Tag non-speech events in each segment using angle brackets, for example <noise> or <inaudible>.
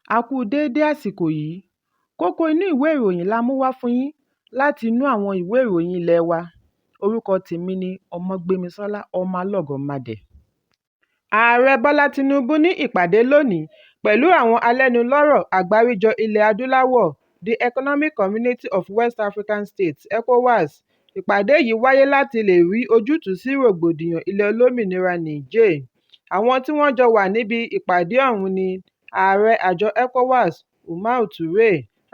A kú déédé àsìkò yìí. Kókó inú ìwé ìròyìn la mú wá fún yín láti inú àwọn ìwé ìròyìn ilé wa. Orúkọ tèmi ni Ọmọgbémisọ́lá Ọmọlọ́gọ̀mádẹ. Ààrẹ Bọ́lá Tinubu ní ìpàdé lónìí pẹ̀lú àwọn alẹ́nulọ́rọ̀ àgbáríjọ ilẹ̀ adúláwọ̀ The Economic Community of West African States (ECOWAS). Ìpàdé yìí wáyé láti lè rí ojútùú sí rògbòdìyàn ilẹ̀ olómìnira Niger. Àwọn tí wọ́n jọ wà níbi ìpàdé ọ̀hún ni Ààrẹ àjọ ECOWAS Oumar Touré,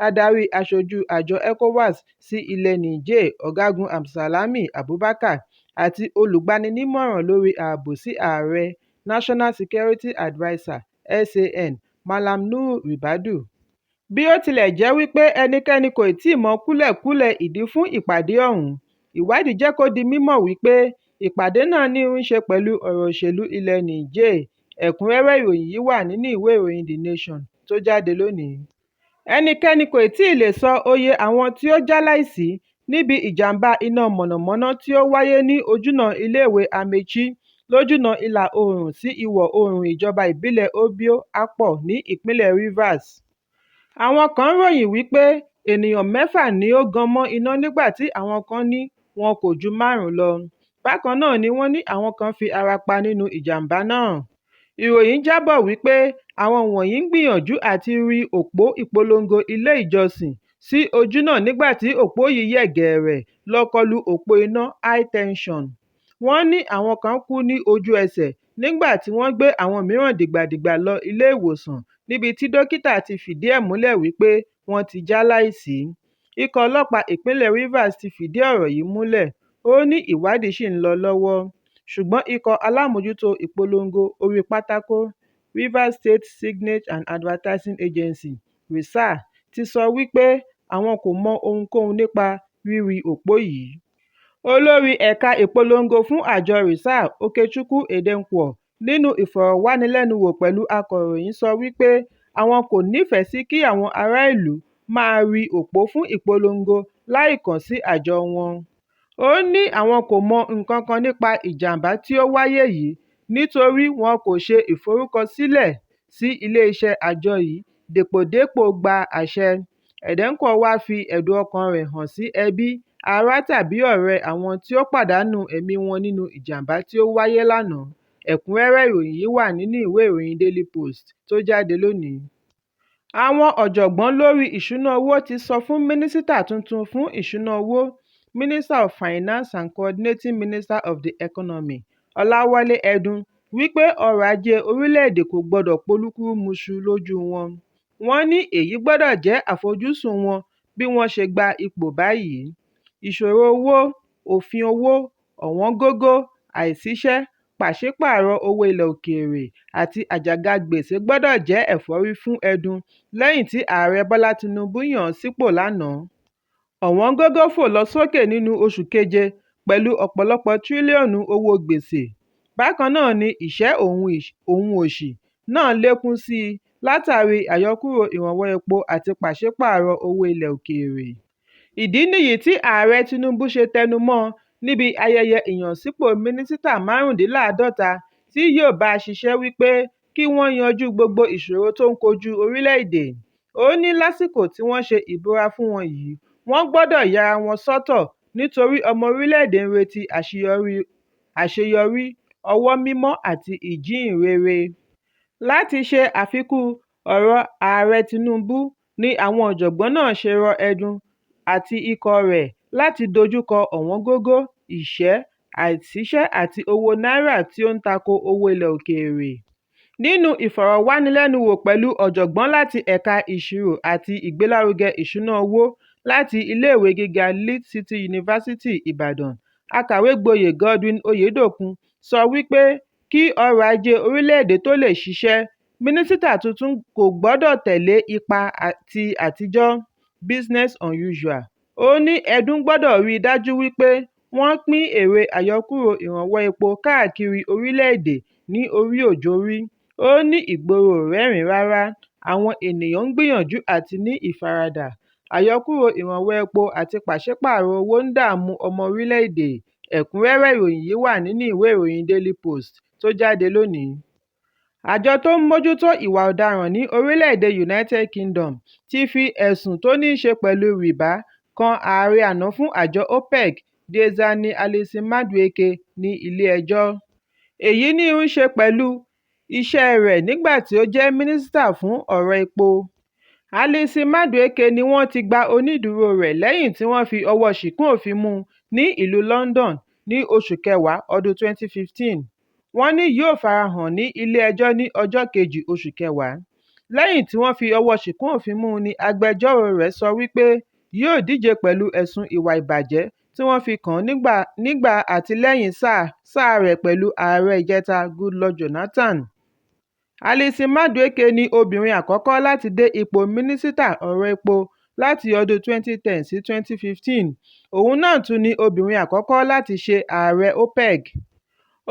Adarí Aṣojú àjọ ECOWAS sí ilẹ̀ Niger Ọ̀gágun Abdulsalami Abubakar àti Olùgbaninímọ̀ràn lórí Ààbò sí Ààrẹ (National Security Adviser, SAN) Mallam Nuhu Ribadu. Bí ó tilẹ̀ jẹ́ wípé ẹnikẹ́ni kò tíì mọ kúlẹ̀kúlẹ̀ ìdí fún ìpàdé ọ̀hún, ìwádìí jẹ́ kó di mímọ̀ wípé ìpàdé náà ní ń ṣe pẹ̀lú ọ̀rọ̀ òṣèlú ilẹ̀ Niger. Ẹ̀kúnrẹ́rẹ́ ìròyìn yìí wà nínú ìwé ìròyìn The Nation tó jáde lónìí. Ẹnikẹ́ni kò tíì lè sọ oye àwọn tí ó jáláìsí níbi ìjàm̀bá iná mọ̀nàmọ́ná tí ó wáyé ní ojúnà iléèwé Amaechi, lójúnà ìlà-oòrùn sí ìwọ̀-oòrùn ìjọba ìbílẹ̀ Obio-Akpor ní ìpínlẹ̀ Rivers. Àwọn kan ròyìn wípé ènìyàn mẹ́fà ni ó gan mọ́ iná nígbà tí àwọn kan ní wọn kò ju márùn-ún lọ. Bákan náà ni wọ́n ní àwọn kan fi ara pa nínú ìjàm̀bá náà. Ìròyìn jábọ̀ wípé àwọn wọ̀nyí ń gbìyànjú àti ri òpó ìpolongo ilé ìjọsìn sí ojúnà nígbà tí òpó yìí yẹ̀ gẹ̀rẹ̀ lọ kọlu òpó iná high tension. Wọ́n ní àwọn kan kú ní ojú ẹsẹ̀ nígbà tí wọ́n gbé àwọn mìíràn dìgbàdìgbà lọ ilé ìwòsàn níbi tí dókítà ti fìdí ẹ̀ múlẹ̀ wípé wọ́n ti jáláìsí. Ikọ̀ ọlọ́pàá ìpínlẹ̀ Rivers ti fìdí ọ̀rọ̀ yìí múlẹ̀, ó ní ìwádìí ṣì ń lọ lọ́wọ́. Ṣùgbọ́n ikọ̀ alámòjútó ìpolongo orí pátákó Rivers State Signage and Advertising Agency <laughs> ti sọ wípé àwọn kò mọ ohunkóhun nípa rírí òpó yìí. Olórí ẹ̀ka ìpolongo fún àjọ RISA Okechukwu Edenkwo nínú ìfọ̀rọ̀wánilẹ́nuwò pẹ̀lú akọ̀ròyìn sọ wípé àwọn kò nífẹ̀ẹ́ sí kí àwọn ará ìlú máa ri òpó fún ìpolongo láì kàn sí àjọ wọn. Ó ní àwọn kò mọ nǹkankan nípa ìjàm̀bá tí ó wáyé yìí nítorí wọn kò ṣe ìforúkọsílẹ̀ sí iléeṣẹ́ àjọ yìí dépòdépò gba àṣẹ. Edenkwo wá fi ẹ̀dùn ọkàn-an rẹ̀ hàn sí ẹbí, ará tàbí ọ̀rẹ́ àwọn tí ó pàdánù ẹ̀mí wọn nínú ìjàm̀bá tí ó wáyé lánàá. Ẹ̀kúnrẹ́rẹ́ ìròyìn yìí wà nínú ìwé ìròyìn Daily Post tó jáde lónìí. Àwọn ọ̀jọ̀gbọ́n lórí ìṣúná owó ti sọ fún Mínísítà tuntun fún Ìṣúná Owó (Minister of Finance and Coordinating Minister of the Economy), Ọláwálé Ẹdùn wípé ọrọ̀ ajé orílẹ̀-èdè kò gbọdọ̀ polúkúrúmuṣu lójú wọn. Wọ́n ní èyí gbọdọ̀ jẹ́ àfojúsùn wọn bí wọ́n ṣe gba ipò báyìí. Ìṣòro owó, òfin owó, ọ̀wọ́ngógó, àìsíṣẹ́, pàṣípààrọ̀ owó ilẹ̀ òkèèrè àti àjàgà gbèsè gbọdọ̀ jẹ́ ẹ̀fọ́rí fún Ẹdùn lẹ́yìn tí Ààrẹ Bọ́lá Tinubu yàn án sípò lánàá. Ọ̀wọ́ngógó fò lọ sókè nínú oṣù keje pẹ̀lú ọ̀pọ̀lọpọ̀ tírílíọ̀nù owó gbèsè. Bákan náà ni ìṣẹ́ òhun òṣì náà lékún sí i látàrí àyọkúrò ìrànwọ́ epo àti pàṣípààrọ̀ owó ilẹ̀ òkèèrè. Ìdí nìyí tí Ààrẹ Tinubu ṣe tẹnu mọ́ ọn níbi ayẹyẹ ìyànsípò mínísítà 45 tí yóò bá a ṣiṣẹ́ wípé kí wọ́n yanjú gbogbo ìṣòro tó ń kojú orílẹ̀-èdè. Ó ní lásìkò tí wọ́n ṣe ìbúra fún wọn yìí wọ́n gbọdọ̀ yara wọn sọ́tọ̀ nítorí ọmọ orílẹ̀-èdè ń retí àṣeyọrí, ọwọ́ mímọ́ àti ìjíhìnrere. Láti ṣe àfikún ọ̀rọ̀ Ààrẹ Tinubu ni àwọn ọ̀jọ̀gbọ́n náà ṣe rọ Ẹdùn àti ikọ̀ rẹ̀ láti dojú kọ ọ̀wọ́ngógó, ìṣẹ́, àìsíṣẹ́ àti owó náírà tí ó ń tako owó ilẹ̀ òkèèrè. Nínú ìfọ̀rọ̀wánilẹ́nuwò pẹ̀lú ọ̀jọ̀gbọ́n láti ẹ̀ka Ìṣirò àti Ìgbélárugẹ Ìṣúná Owó láti iléèwé gíga Lead City University, Ìbàdàn, Akàwégboyè Godwin Oyedokun sọ wípé kí ọrọ̀ ajé orílẹ̀-èdè tó lè ṣiṣẹ́, mínísítà tuntun kò gbọdọ̀ tẹ̀lé ipa ti àtijọ́ (business unusual). Ó ní Ẹdùn gbọdọ̀ rí i dájú wípé wọ́n pín èrè àyọkúrò ìrànwọ́ epo káàkiri orílẹ̀-èdè ní orí-ò-jọrí. Ó ní ìgboro ò rẹ́rìn-ín rárá, àwọn ènìyàn ń gbìyànjú àti ní ìfaradà. Àyọkúrò ìrànwọ́ epo àti pàṣípààrọ̀ owó ń dààmú ọmọ orílẹ̀-èdè. Ẹ̀kúnrẹ́rẹ́ ìròyìn yìí wà nínú ìwé ìròyìn Daily Post tó jáde lónìí. Àjọ tó ń mójútó ìwà ọ̀daràn ní orílẹ̀-èdè United Kingdom ti fi ẹ̀sùn tó ní ṣe pẹ̀lú rìbá kan ààrẹ àná fún àjọ OPEC, Diezani Alison-Madueke ní ilé-ẹjọ́. Èyí ní í ṣe pẹ̀lú iṣẹ́ẹ rẹ̀ nígbà tí ó jẹ́ Mínísítà fún ọ̀rọ̀ Epo. Alison-Madueke ní wọ́n ti gba onídùúró rẹ̀ lẹ́yìn tí wọ́n fi ọwọ́ọ ṣìkún òfin mú ní ìlú London ní oṣù kẹwàá ọdún 2015. Wọ́n ní yóò farahàn ní ilé-ẹjọ́ ní ọjọ́ kejì oṣù kẹwàá. Lẹ́yìn tí wọ́n fi ọwọ́ọ ṣìkún òfin mú ní agbẹjọ́ròo rẹ̀ sọ wípé yóò díje pẹ̀lú ẹ̀sùn ìwà ìbàjẹ́ tí wọ́n fi kàn án nígbà àti lẹ́yìn sáà rẹ̀ pẹ̀lú ààrẹ ìjẹta Goodluck Jonathan. Alison-Madueke ni obìnrin àkọ́kọ́ láti dé ipò Mínísítà ọ̀rọ̀ epo láti ọdún 2010 sí 2015, òun náà tún ni obìnrin àkọ́kọ́ láti ṣe ààrẹ OPEC.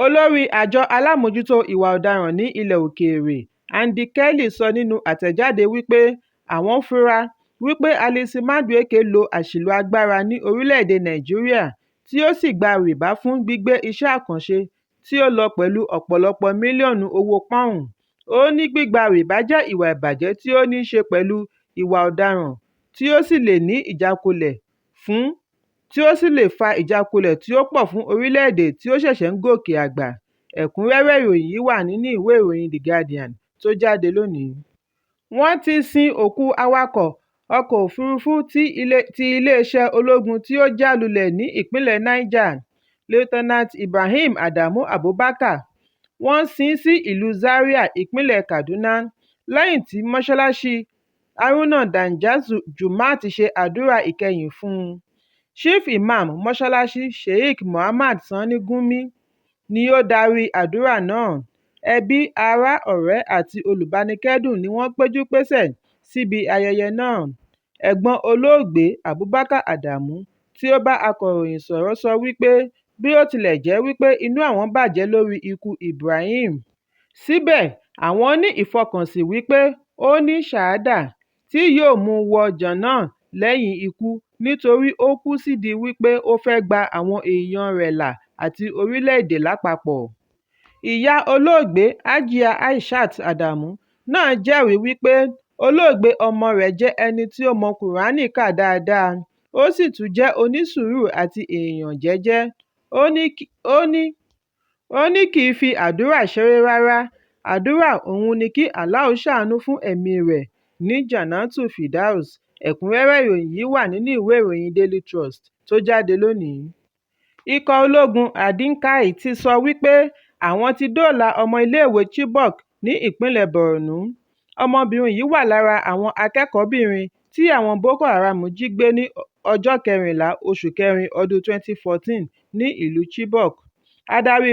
Olórí àjọ alámòójútó ìwà ọ̀daràn ní ilẹ̀ òkèèrè, Andy Kelly sọ nínú àtẹ̀jáde wípé àwọn fura wípé Alison-Madueke lo àṣìlò agbára ní orílẹ̀-èdè Nàìjíríà tí ó sì gba rìbá fún gbígbé iṣẹ́ àkànṣe tí ó lọ pẹ̀lú ọ̀pọ̀lọpọ̀ mílíọ̀nù owó pọ́nùn. Ó ní gbígba rìbá jẹ́ ìwà ìbàjẹ́ tí ó ní í ṣe pẹ̀lú ìwà ọ̀daràn tí ó sì lè ní ìjákulẹ̀ fún tí ó sì lè fa ìjákulẹ̀ tí ó pọ̀ fún orílẹ̀-èdè tí ó ṣẹ̀ṣẹ̀ ń gòkè àgbà. Ẹ̀kúnrẹ́rẹ́ ìròyìn yìí wà nínú ìwé ìròyìn The Guardian tó jáde lónìí. Wọ́n ti sin òkú awakọ̀ ọkọ̀ òfuurufú ti iléeṣẹ́ ológun tí ó já lulẹ̀ ní ìpínlẹ̀ Niger, Lieutenant Ibrahim Adamu Abubakar. Wọ́n sin ín sí ìlú Zaria, ìpínlẹ̀ Kaduna, lẹ́yìn tí mọ́ṣáláṣí Haruna Dangazó Juma'at ṣe àdúrà ìkẹyìn fún un. Chief Imam mọ́ṣáláṣí, Sheikh Mohammed Sani Gumi, ni ó darí àdúrà náà. Ẹbí, ará, ọ̀rẹ́ àti olùbánikẹ́dùn ni wọ́n péjú-pésẹ̀ síbi ayẹyẹ náà. Ẹ̀gbọ́n olóògbé, Abubakar Adamu, tí ó bá akọ̀ròyìn sọ̀rọ̀ sọ wípé bí ó tilẹ̀ jẹ́ wípé inú àwọn bàjẹ́ lórí ikú Ibrahim, síbẹ̀ àwọn ní ìfọkànsìn wípé ó ní ṣàhádà tí yóò mú un wọ Jannah lẹ́yìn ikú nítorí ó kú sídìí wípé ó fẹ́ gba àwọn èèyàn-an rẹ̀ là àti orílẹ̀-èdè lápapọ̀. Ìyá olóògbé, Hajia Aishat Adamu, náà jẹ́rìí wípé olóògbé ọmọ rẹ̀ jẹ́ ẹni tí ó mọ Kùránì kà dáadáa, ó sì tún jẹ́ onísùúrù àti èèyàn jẹ́jẹ́. Ó ní kì í fi àdúrà ṣeré rárá, àdúrà òun ni kí Allahu ṣàánú fún ẹ̀míi rẹ̀ ní Jannatu Firdaus. Ẹ̀kúnrẹ́rẹ́ ìròyìn yìí wà nínú ìwé ìròyìn Daily Trust tó jáde lónìí. Ikọ̀ ológun Hadin Kai ti sọ wípé àwọn ti dóòlà ọmọ iléèwé Chibok ní ìpínlẹ̀ Borno. Ọmọbìnrin yìí wà lára àwọn akẹ́kọ̀ọ́bìnrin tí àwọn Boko Haram jí gbé ní ọjọ́ kẹrìnlá oṣù kẹrin ọdún 2014 ní ìlú Chibok. Adarí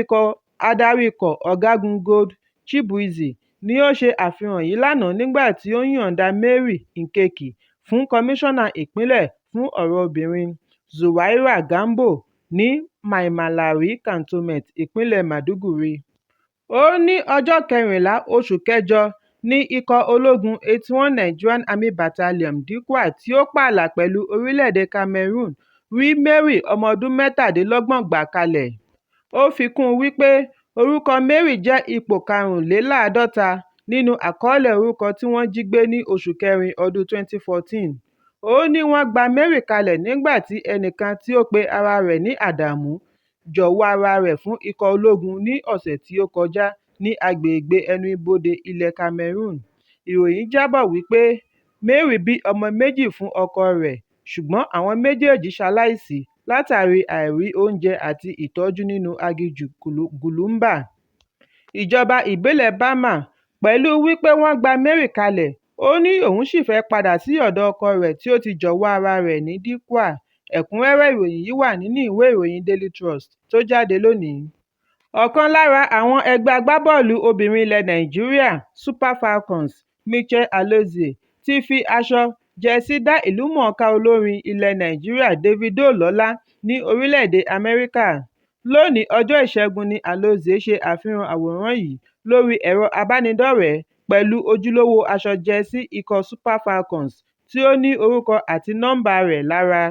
ikọ̀, Ọ̀gágun Gold Chibueze ni ó ṣe àfihàn yìí lánàá nígbà tí ó ń yọ̀ǹda Mary Nkeki fún Kọmíṣánná Ìpínlẹ̀ fún ọ̀rọ̀ Obìnrin, Zuwaira Gambo ní Maimalari Cantonment, ìpínlẹ̀ Maiduguri. Ó ní ọjọ́ kẹrìnlá oṣù kẹjọ ní ikọ̀ ológun 81 Nigerian Army Battalion Dikwa tí ó pààlà pẹ̀lú orílẹ̀-èdè Cameroon rí Mary ọmọ ọdún 27 gbà kalẹ̀. Ó fi kún un wípé orúkọ Mary jẹ́ ipò karùnléláàádọ́ta nínú àkọọ́lẹ̀ orúkọ tí wọ́n jí gbé ní oṣù kẹrin ọdún 2014. Ó ní wọ́n gba Mary kalẹ̀ nígbà tí ẹnìkan tí ó pe ara rẹ̀ ní Adamu jọ̀wọ́ ara rẹ̀ fún ikọ̀ ológun ní ọ̀sẹ̀ tí ó kọjá ní agbègbè ẹnu ibodè ilẹ̀ Cameroon. Ìròyìn jábọ̀ wípé Mary bí ọmọ méjì fún ọkọ rẹ̀ ṣùgbọ́n àwọn méjèèjì ṣaláìsí látàrí àìrí oúnjẹ àti ìtọ́jú nínú aginjù Gulumba, ìjọba ìbílẹ̀ Bama. Pẹ̀lú wípé wọ́n gba Mary kalẹ̀, ó ní òun ṣì fẹ́ padà sí ọ̀dọ̀ ọkọ rẹ̀ tí ó ti jọ̀wọ́ ara rẹ̀ ní Dikwa. Ẹ̀kúnrẹ́rẹ́ ìròyìn yìí wà nínú ìwé ìròyìn Daily Trust tó jáde lónìí. Ọ̀kan lára àwọn ẹgbẹ́ agbábọ́ọ̀lù obìnrin ilẹ̀ Nàìjíríà, Super Falcons, Michelle Alozie ti fi aṣọ jẹsí dá ìlúmọ̀ọ́ká olórin ilẹ̀ Nàìjíríà Davido lọ́lá ní orílẹ̀-èdè Amẹ́ríkà. Lónìí ọjọ́ Ìṣẹ́gun ni Alozie ṣe àfihàn àwòrán yìí lórí ẹ̀rọ ìbánidọ́rẹ̀ẹ́ pẹ̀lú ojúlówó aṣọ jẹsí ikọ̀ Super Falcons tí ó ní orúkọ àti nọ́ḿbà rẹ̀ lára.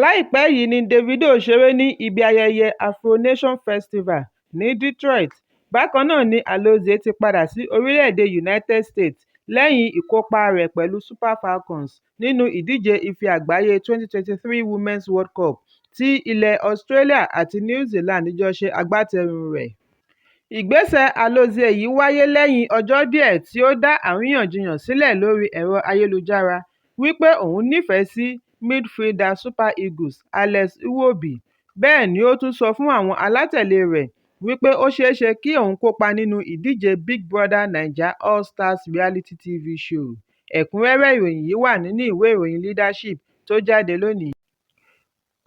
Láìpẹ́ yìí ni Davido ṣeré ní ibi ayẹyẹ Afro Nation Festival ní Detroit. Bákan náà ni Alozie ti padà sí orílẹ̀-èdè United States lẹ́yìn ìkópa rẹ̀ pẹ̀lú Super Falcons nínú ìdíje Ife Àgbáyé 2023 Women's World Cup tí ilẹ̀ Australia àti New Zealand jọ ṣe agbátẹrù rẹ̀. Ìgbésẹ̀ Alozie yìí wáyé lẹ́yìn ọjọ́ díẹ̀ tí ó dá àríyànjiyàn sílẹ̀ lórí ẹ̀rọ ayélujára wípé òun nífẹ̀ẹ́ sí mídfíldà Super Eagles Alex Iwobi, bẹ́ẹ̀ ni ó tún sọ fún àwọn alátẹ̀lé rẹ̀ wípé ó ṣeéṣe kí òun kópa nínú ìdíje Big Brother Naija All Stars Reality TV Show. Ẹ̀kúnrẹ́rẹ́ ìròyìn yìí wà nínú ìwé ìròyìn Leadership tó jáde lónìí.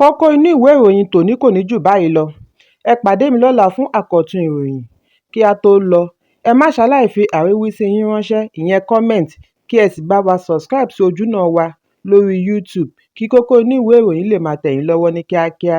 Kókó inú ìwé ìròyìn tòní kò ní jù báyìí lọ. Ẹ pàdé mi lọ́la fún àkọ́tún ìròyìn. Kí á tó lọ, ẹ má ṣaláì fi àríwísí yín ránṣẹ́ ìyẹn comment kí ẹ sì bá wa subscribe sí ojúnà wa lórí YouTube kí kókó inú ìwé ìròyìn lè máa tẹ̀ yín lọ́wọ́ ní kíákíá.